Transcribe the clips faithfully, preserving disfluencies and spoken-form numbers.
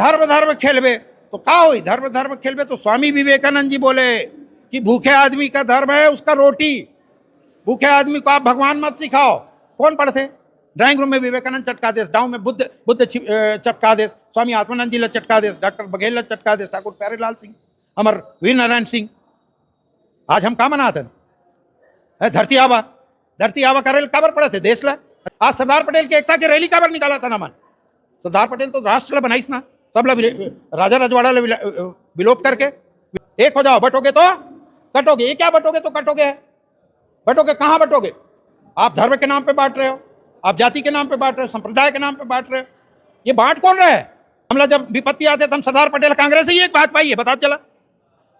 धर्म धर्म खेलबे तो का होई? धर्म धर्म खेलबे तो स्वामी विवेकानंद जी बोले कि भूखे आदमी का धर्म है उसका रोटी। भूखे आदमी को आप भगवान मत सिखाओ। कौन पढ़थे? ड्राइंग रूम में विवेकानंद चटका देस, डाउन में बुद्ध बुद्ध चटका देस, स्वामी आत्मानंद जी ला चटका देस, डॉक्टर बघेल ला चटका देस, ठाकुर प्यारेलाल सिंह, अमर वीर नारायण सिंह। आज हम का मनात हन? धरती आबा, धरती आबा करे काबर पड़त हे देश ला? आज सरदार पटेल के एकता के रैली काबर निकालत हन हमन? सरदार पटेल तो राष्ट्र ला बनाइस ना, सब ला राजा रजवाड़ा ला विलोप करके। एक हो जाओ, बटोगे तो कटोगे। ये क्या बटोगे तो कटोगे है? बटोगे कहाँ बटोगे? आप धर्म के नाम पे बांट रहे हो, आप जाति के नाम पे बांट रहे हो, संप्रदाय के नाम पे बांट रहे हो। ये बांट कौन रहा है? हमला जब विपत्ति आथे तो हम सरदार पटेल कांग्रेस ही एक भाजपा ही है, बता चला।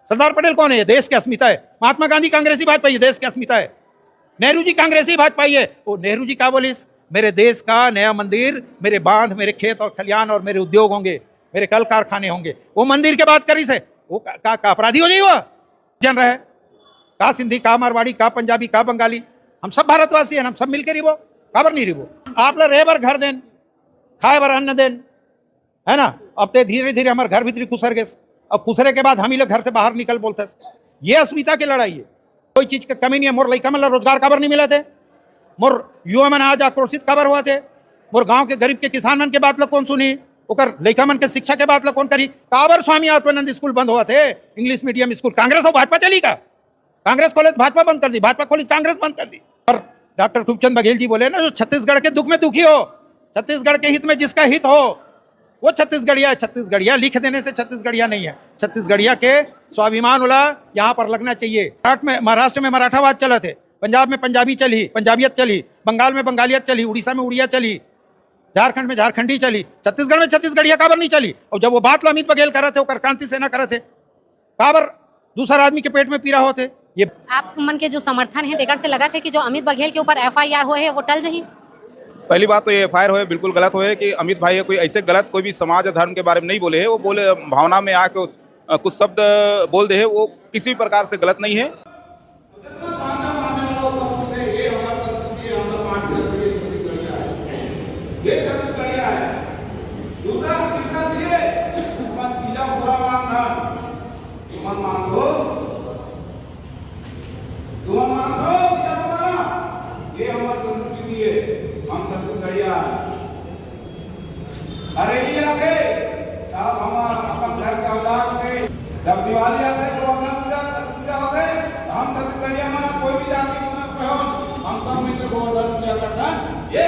सरदार पटेल कौन है? ये देश के अस्मिता है। महात्मा गांधी कांग्रेसी भाजपा ही है, देश के अस्मिता है। नेहरू जी कांग्रेसी भाजपा ही है। वो नेहरू जी का बोलिस, मेरे देश का नया मंदिर, मेरे बांध, मेरे खेत और खलियान और मेरे उद्योग होंगे, मेरे कल कारखाने होंगे। वो मंदिर के बात करिस हे, वो का, का, का अपराधी हो जाई वो? जन रहे, का सिंधी, का मारवाड़ी, का पंजाबी, का बंगाली, हम सब भारतवासी हैं, हम सब मिलकर ही वो काबर नहीं रही वो। आप ला रहे बर घर देन, खाए बर अन्न देन, है ना? अब ते धीरे धीरे हमारे घर भीतरी खुसर गए। अब खुसरे के बाद हम ही लोग घर से बाहर निकल बोलते हैं। ये अस्मिता की लड़ाई है। कोई चीज का कमी नहीं है। मोर लइका मन ला रोजगार काबर नहीं मिला थे? मोर युवा मन आज आक्रोशित काबर हुआ थे? मोर गांव के गरीब के किसान मन के बात ला कौन सुनी? ओकर लइका मन के शिक्षा के बात ला कौन करी? काबर स्वामी आत्मानंद स्कूल बंद हुआ थे, इंग्लिश मीडियम स्कूल? कांग्रेस और भाजपा चली का? कांग्रेस खोले तो भाजपा बंद कर दी, भाजपा खोली तो कांग्रेस बंद कर दी। और डॉक्टर खूबचंद बघेल जी बोले ना, जो छत्तीसगढ़ के दुख में दुखी हो, छत्तीसगढ़ के हित में जिसका हित हो, वो छत्तीसगढ़िया है। छत्तीसगढ़िया लिख देने से छत्तीसगढ़िया नहीं है। छत्तीसगढ़िया के स्वाभिमान वाला यहाँ पर लगना चाहिए। महाराष्ट्र में महाराष्ट्र में मराठावाद चला थे, पंजाब में पंजाबी चली, पंजाबियत चली, बंगाल में बंगालियत चली, उड़ीसा में उड़िया चली, झारखंड में झारखंडी चली, छत्तीसगढ़ में छत्तीसगढ़िया काबर नहीं चली? और जब वो बात ला अमित बघेल करत हे, ओकर क्रांति सेना करत हे, काबर दूसर आदमी के पेट में पीरा होत हे? ये आप मन के जो समर्थन है, तेकर से लगत हे कि जो अमित बघेल के ऊपर एफ आई आर होए हे, वो टल जही? पहली बात तो ये एफ आई आर होए बिल्कुल गलत होए कि अमित भाई कोई ऐसे गलत कोई भी समाज या धर्म के बारे में नहीं बोले हे। वो बोले भावना में आके, अ, कुछ शब्द बोल दे हे, वो किसी भी प्रकार से गलत नहीं है। ये छत्तीसगढ़िया है। दूसरा, तीसरा चीज है, हमारा तीजा पूरा मान था। तुमन मानथो? तुमन मानथो कि जब बोला, ये हमर संस्कृति है, हम छत्तीसगढ़िया। हरेली आथे, तब हम अपन घर के औजार से, जब दिवाली आथे, गोवर्धन पूजा, पूजा होथे, तो हम छत्तीसगढ़िया में कोई भी जाति को ना कहो, हम सब मिलकर गोवर्धन पूजा करथन। ये